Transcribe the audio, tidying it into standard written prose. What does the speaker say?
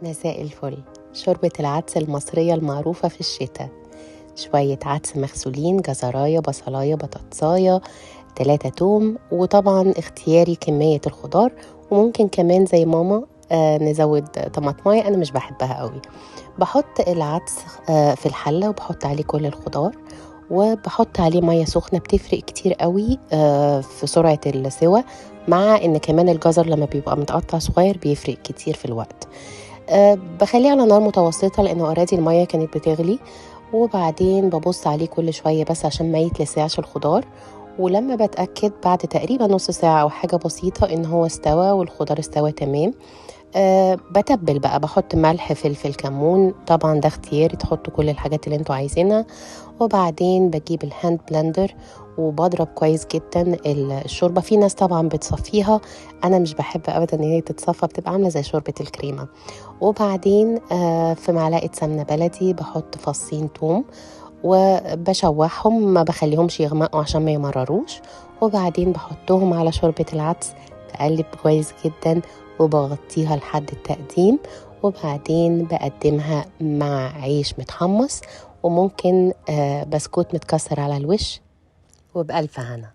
مساء الفل. شوربة العدس المصرية المعروفة في الشتاء: شوية عدس مغسولين، جزراية، بصلاية، بطاطساية، 3 توم، وطبعا اختياري كمية الخضار، وممكن كمان زي ماما نزود طماطماية، أنا مش بحبها قوي. بحط العدس في الحلة وبحط عليه كل الخضار وبحط عليه مية سخنة، بتفرق كتير قوي في سرعة السوى، مع ان كمان الجزر لما بيبقى متقطع صغير بيفرق كتير في الوقت. بخليه على نار متوسطة لانه already المية كانت بتغلي، وبعدين ببص عليه كل شوية بس عشان ما يتلسعش الخضار. ولما بتأكد بعد تقريبا نص ساعة أو حاجة بسيطة إن هو استوى والخضار استوى تمام، بتبل بقى، بحط ملح، فلفل، كمون، طبعا ده اختياري، تحطوا كل الحاجات اللي انتوا عايزينها. وبعدين بجيب ال hand blender وبضرب كويس جدا الشوربة. في ناس طبعا بتصفيها، أنا مش بحب أبدا إن هي تتصفى، بتبقى عاملة زي شوربة الكريمة. وبعدين في معلقة سمنة بلدي بحط فصين توم وبشوحهم، ما بخليهمش يغمقوا عشان ما يمرروش. وبعدين بحطهم على شوربة العدس، بقلب كويس جدا وبغطيها لحد التقديم. وبعدين بقدمها مع عيش متحمص وممكن بسكوت متكسر على الوش، وبألف هنا.